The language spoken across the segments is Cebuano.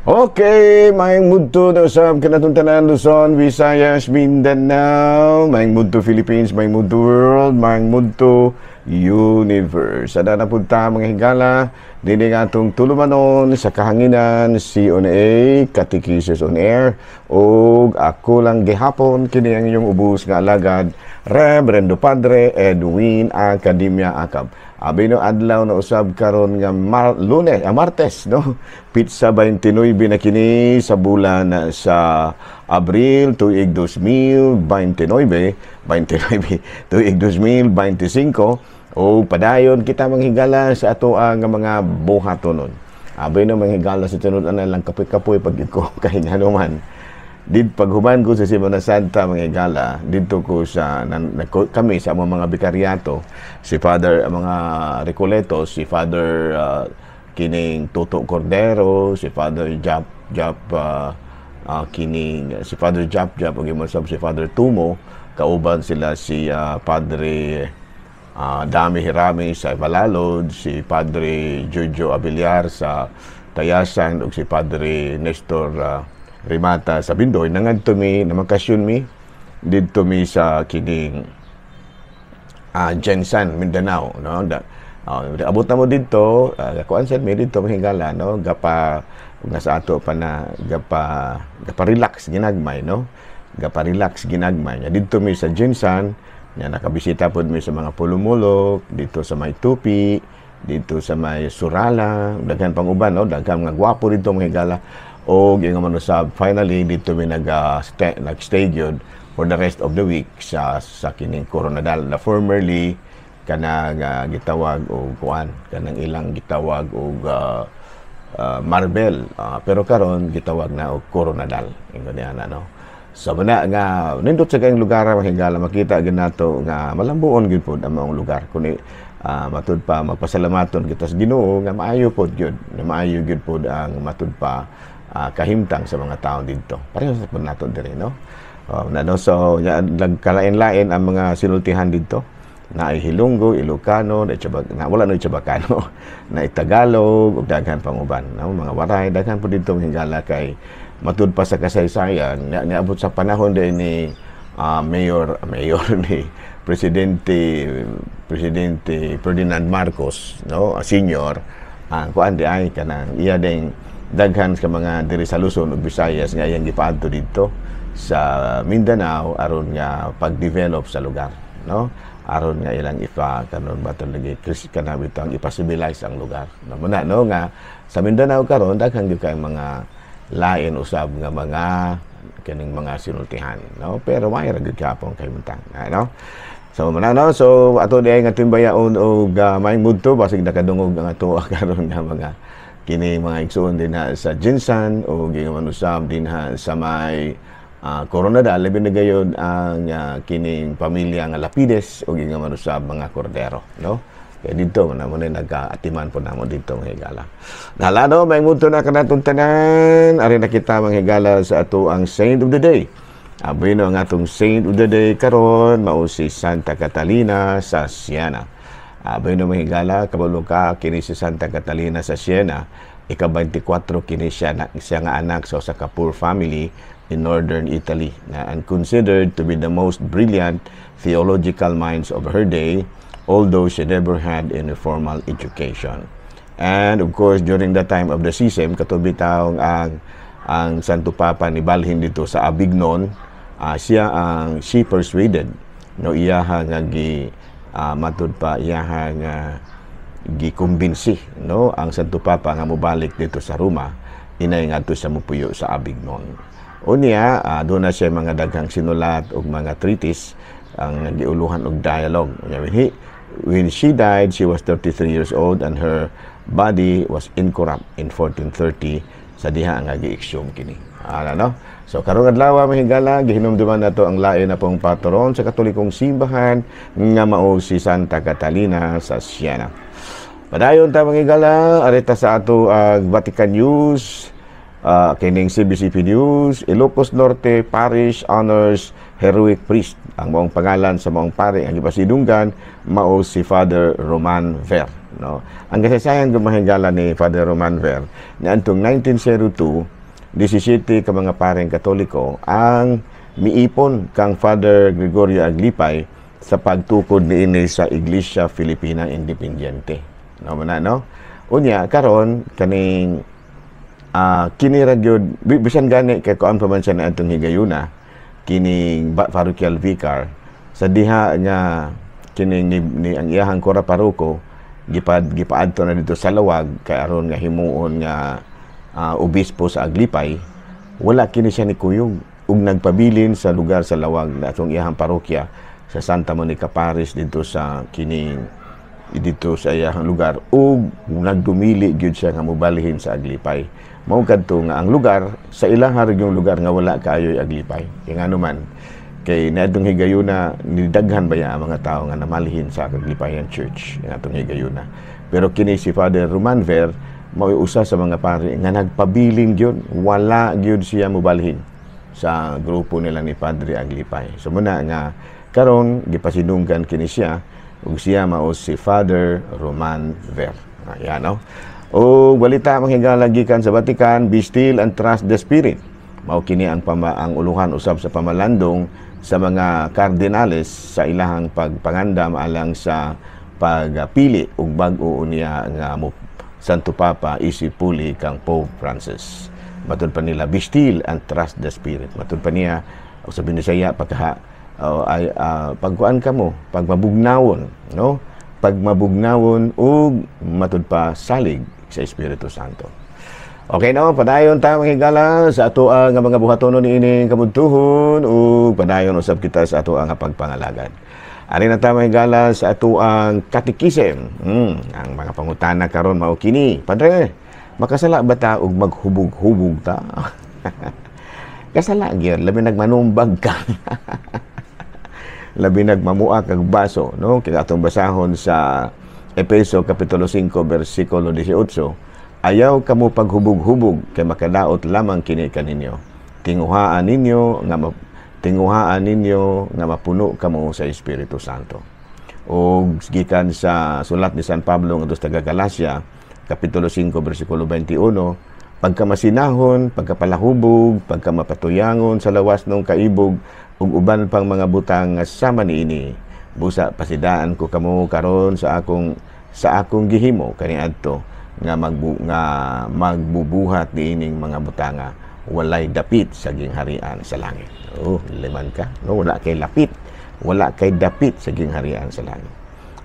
Okay, maayong mudto na usab kanatong tanan, Luzon, Visayas, Mindanao, maayong mudto Philippines, maayong mudto world, maayong mudto universe. Sada na pud ta, mga higala, dinhi nga atong tulumanon sa kahanginan, CONA, Catechesis on Air, ug ako lang gihapon kini ang inyong ubos nga alagad, Reverendo Padre Edwin Academia Acab. Abi no adlaw na usab karon nga Lunes, Martes, no? Petsa 29 na kini sa bulan sa Abril tuig 2029, 29, tuig 2025, o padayon kita, mga higala, sa ato ang mga buhatonon. Abi no, mga higala, sa tinud ana lang kapoy-kapoy pag ko kay man did paghuman ko sa Semana Santa, mga higala, didto ko sa na, kami sa among mga bikaryato, si Father, ang mga Recoletos, si Father kining Tuto Cordero, si Father Jap Jap kining si Father Jap Jap ug si Father Tumo, kauban sila si Padre Dami Hirami sa Balalod, si Padre Jojo Abiliar sa Tayasan ug si Padre Nestor Rimata sa Bindoy. Nangadto mi, namakasyon mi didto mi sa kining GenSan, Mindanao, no? Da, abot na mo didto, kuan sad mi didto, mahigala, no? Gapa nga sa ato pa na gapa relax ginagmay, no? Gapa relax ginagmay nya didto mi sa GenSan nya. Nakabisita pod mi sa mga Polomolok dito sa may Tupi, dito sa may Surala, daghan pang uban, no? Daghan mga gwapo dito, mga higala. O ingon man usab, finally dito mi nag-stay gyud for the rest of the week sa kining Koronadal na formerly kanang gitawag og kuan, kanang ilang gitawag og Marbel, pero karon gitawag na og Koronadal, ingon niya na, no? So muna nga nindot sa kayong lugar, mga higala, makita gyud nato nga malambuon gyud pod ang maong lugar. Kuni matud pa magpasalamaton kita sa Ginoo nga maayo pod gyud, nga maayo gyud pod ang matud pa kahimtang sa mga tao didto. Pareho sa pod nato diri, no? Na, no? So ya, nagkalain-lain ang mga sinultihan didto. Na Hilonggo, Ilocano, na, Chabag, na wala no Chabacano, na Tagalog ug daghan pang uban, no? Mga Waray, daghan po didto, mga higala, kay matud pa sa kasaysayan niabot sa panahon din ni Mayor Mayor ni Presidente Presidente Ferdinand Marcos, no, senior, ang kuan di ay kanang iya ding daghan sa mga diri sa Luzon ug Visayas nga iyang gipaadto didto sa Mindanao aron nga pag-develop sa lugar, no? Aron nga ilang ipa kanon ba lagi kana bitang ipa-civilize ang lugar, no? Muna, no, nga sa Mindanao karon daghan gyud kay mga lain usab nga mga kining mga sinultihan, no? Pero may ra gyud kapong kay muntang, no? So muna, no? So ato di nga timbayaon og maayong mudto, basig nakadungog ang ato karon nga mga kini mga igsuon dinha sa GenSan o ingon usab dinha sa may Koronadal, labi na gayod ang kining pamilya nga Lapides o ingon usab mga Cordero, no? Kaya dito na mo na nagkaatiman po namo dito, mga higala. Nalano, may mudto na kanatong tanan. Ari na kita, mga higala, sa ato ang Saint of the Day. Abi no, ang atong Saint of the Day karon mao si Santa Catalina sa Siena. Abi no, mga higala, kabalo ka kini si Santa Catalina sa Siena, ika-24 kini siya na, siya nga anak sa usa ka poor family in northern Italy na and considered to be the most brilliant theological minds of her day, although she never had any formal education. And of course, during the time of the schism, kato bitawng ang Santo Papa ni balhin dito sa Avignon, siya ang she persuaded, no, iyaha nga gi matud pa iyaha nga gikumbinsi, no, ang Santo Papa nga mobalik dito sa Roma inay ngadto sa mupuyo sa Avignon. Unya doon na siya mga daghang sinulat og mga treatise ang giuluhan og dialogue. Unya when she died, she was 33 years old and her body was incorrupt in 1430 sa diha nga gi-exhume kini. Ana, no? So karong adlaw, mga higala, gihinumduman nato ang lain na pong patron sa Katolikong simbahan nga mao si Santa Catalina sa Siena. Padayon ta, mga higala, arita sa ato ang Vatican News, kining CBCP News, Ilocos Norte Parish Honors Heroic Priest. Ang maong pangalan sa maong pare ang gipasidunggan mao si Father Roman Ver, no? Ang kasaysayan, mga higala, ni Father Roman Ver, niadtong 1902 17 ka mga pareng Katoliko ang miipon kang Father Gregorio Aglipay sa pagtukod niini sa Iglesia Filipina Independiente. No man na, no? Unya karon kaning kini ra gyud, bisan gani kay kuan pa man siya na atong higayuna kining parochial vicar sa diha nga kining ni ang iyahang kura paroko gipaadto na dito sa Laoag kay aron nga himuon nga obispo sa Aglipay. Wala kini siya ni kuyog ug nagpabilin sa lugar sa Laoag na atong iyahang parokya sa Santa Monica Parish dito sa kining dito sa iyahang lugar, ug nagdumili gyud siya nga mobalhin sa Aglipay. Mao kadto nga ang lugar sa ilang yung lugar nga wala kaayoy Aglipay. Kay ngano man, kay niadtong higayuna nidaghan ba ya ang mga tao nga namalhin sa Aglipayan Church nga atong higayuna. Pero kini si Father Roman Ver mao usa sa mga pari nga nagpabilin gyud, wala gyud siya mobalhin sa grupo nila ni Padre Aglipay. So muna nga karon gipasinunggan kini siya ug siya mao si Father Roman Ver. Ayan, no? O balita, mga higala, gikan sa Vatican, "Be still and trust the Spirit." Mao kini ang uluhan usab sa pamalandong sa mga kardinales sa ilahang pagpangandam alang sa pagpili og bag-o unya nga mo Santo Papa isip puli kang Pope Francis. Matud pa nila, "Be still and trust the Spirit." Matud pa niya, o sa Binisaya pagka ay pagkuan kamo, pagmabugnawon, no? Pagmabugnawon ug matud pa salig sa Espiritu Santo. Okay, no, padayon ta, mga higala, sa ato ang mga buhatonon niining kabudtuhon ug padayon usab kita sa ato ang pagpangalagad. Ari na ta, mga higala, sa ato ang katikisem. Ang mga pangutana karon mao kini. Padre, makasala ba ta og maghubog-hubog ta? Kasala gyud, labi nagmanumbag ka. Labi nagmamua kag baso, no? Kaya atong basahon sa Epeso kapitulo 5 bersikulo 18, "Ayaw kamo paghubog-hubog kay makadaot lamang kini kaninyo. Tinguhaan ninyo nga mapuno kamo sa Espiritu Santo." O gikan sa sulat ni San Pablo ngadto sa taga Galacia, kapitulo 5 bersikulo 21, "Pagkamasinahon, pagkapalahubog, pagkamapatuyangon sa lawas ng kaibog ug uban pang mga butang nga sama niini, busa pasidaan ko kamo karon sa akong gihimo kaniadto nga magbubuhat niining mga butanga walay dapit sa gingharian sa langit." Oh, liman ka, no? Wala kay lapit, wala kay dapit sa gingharian sa langit.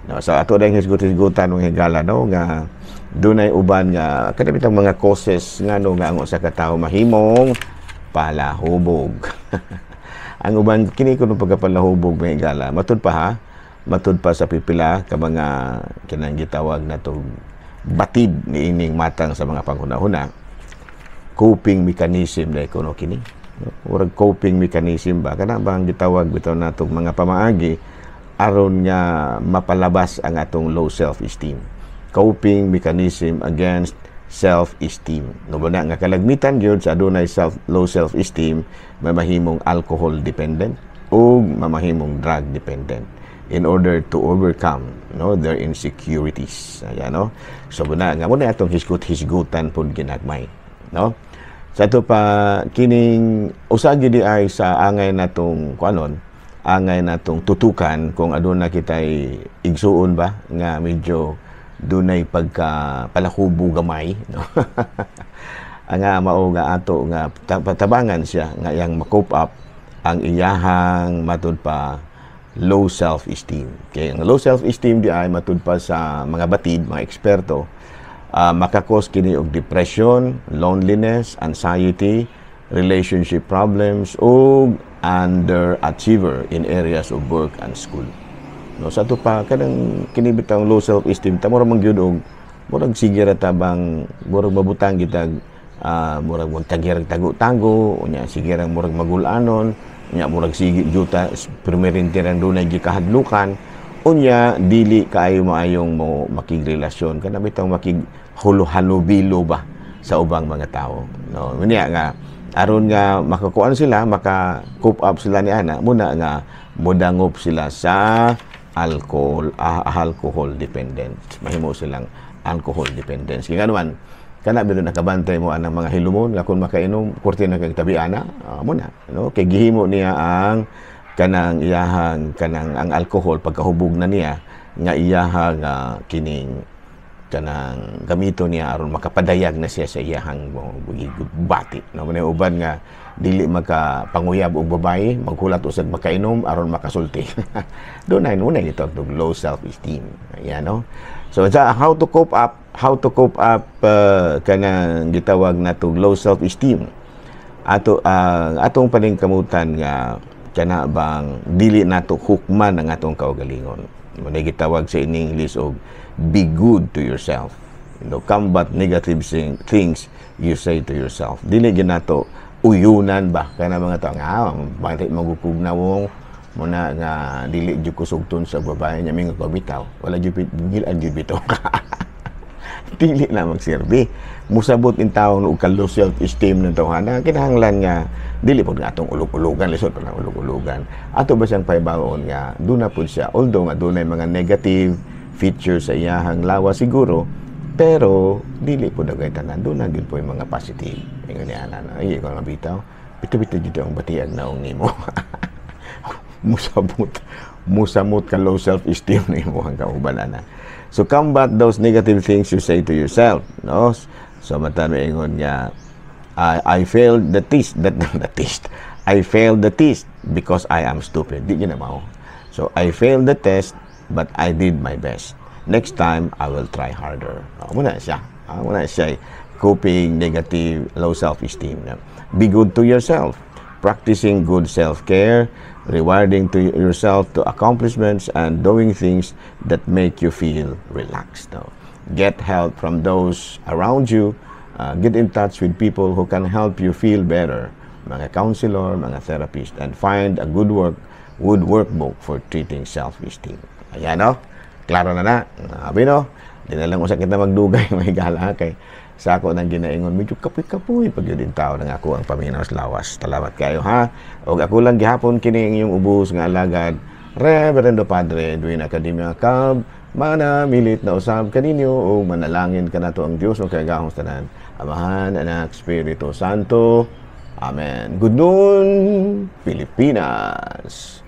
No, so ato dayong hisgot-hisgutan, mga higala, no, nga dunay uban nga kada bitang mga causes ngano nga ang usa ka tawo mahimong palahubog. Ang uban kini kuno pagkapalahubog, mga higala, matud pa ha, matud pa sa pipila ka mga kinang gitawag nato batid niining matang sa mga panghuna-huna, coping mechanism na kuno kini. Murag coping mechanism ba, kana bang gitawag bitaw natong mga pamaagi aron nga mapalabas ang atong low self-esteem? Coping mechanism against self-esteem, no ba na nga kalagmitan gyud sa adunay low self-esteem mamahimong alcohol dependent ug mamahimong drug dependent in order to overcome, no, their insecurities. Ayan, no? So muna nga muna atong hisgot-hisgutan pud ginagmay, no? Sa ato pa kining usa gyud ay sa angay natong kuanon, angay natong tutukan kung aduna kitay igsuon ba nga medyo dunay pagka palahubo gamay, no, ang mao nga ato nga tabangan siya nga iyang ma-cope up ang iyahang matud pa low self-esteem. Kay ang low self-esteem di ay matud pa sa mga batid, mga eksperto, maka-cause kini og depression, loneliness, anxiety, relationship problems ug underachiever in areas of work and school. No, sa ato pa kanang kini bitang low self-esteem ta mura man gyud og murag sige ra tabang murag mabutang gitag murag magtagirag tago-tago, unya sige ra murag magulanon, unya murag sige juta permanente rang dunay gikahadlukan, unya dili kaayo maayong mo makigrelasyon, kana bitang makig hulo-halubilo ba sa ubang mga tao, no? Unya nga aron nga makakuan sila, maka cope up sila ni ana, muna nga modangop sila sa alcohol, alcohol dependent, mahimo silang alcohol dependence. Kaya naman Kana bitaw nakabantay mo anang mga hilumon nga kung makainom kurti na kag tabi ana, mo na, no? Kay gihimo niya ang kanang iyahang kanang ang alcohol, pagkahubog na niya nga iyahang kining kanang gamito niya aron makapadayag na siya sa iyahang bati, no? Mo uban nga dili maka panguyab og babae, maghulat usag makainom aron makasulti. Doon na una ito low self esteem. Ayan, no? So sa how to cope up kanang gitawag nato low self esteem, ato atong paningkamutan nga kana bang dili nato hukman ang atong kaugalingon. Mo gitawag sa in English og be good to yourself, combat negative things you say to yourself. Dili gyud nato uyunan ba kana mga tao nga bantay magukog na wong muna nga dili jud ko sugton sa babae niya, mingon ko bitaw wala jud gilan jud bitaw. Dili na magserbi, musabot in taon og ka low self esteem ng tawhana. Kinahanglan nga dili pod nga atong ulog-ulogan, lisod pa lang ulog-ulogan. Ato ba siyang pahibaon nga duna pod siya, although nga dunay mga negative features sa iyahang lawas siguro, pero dili pod dagay tanan, duna gyud po yung mga positive. Ingon niya ana, ay ko nga bitaw bitaw jud ang batiag naong nimo. Musamot ka low self esteem nimo ang kauban ana. So combat those negative things you say to yourself, no? So mata ingon nga I failed the test, that the test, I failed the test because I am stupid. Di na mao. So I failed the test, but I did my best. Next time I will try harder. Oh, muna siya. Muna siya coping negative low self-esteem. Be good to yourself. Practicing good self-care, rewarding to yourself to accomplishments and doing things that make you feel relaxed. No? Get help from those around you. Get in touch with people who can help you feel better. Mga counselor, mga therapist, and find a good workbook for treating self-esteem. Ayan, no? Klaro na na. Abi, no? Di na lang usa kita magdugay, mahigala, kay sa ako nang ginaingon medyo kapoy-kapoy pag yun tao nang ako ang paminaw sa lawas. Salamat kayo, ha. Og ako lang gihapon kini ang inyong ubos nga alagad, Reverendo Padre Edwin Academia Cab, manamilit na usab kaninyo ug manalangin kanato ang Dios makagagahom tanan, Amahan, Anak, Espiritu Santo. Amen. Good noon, Pilipinas.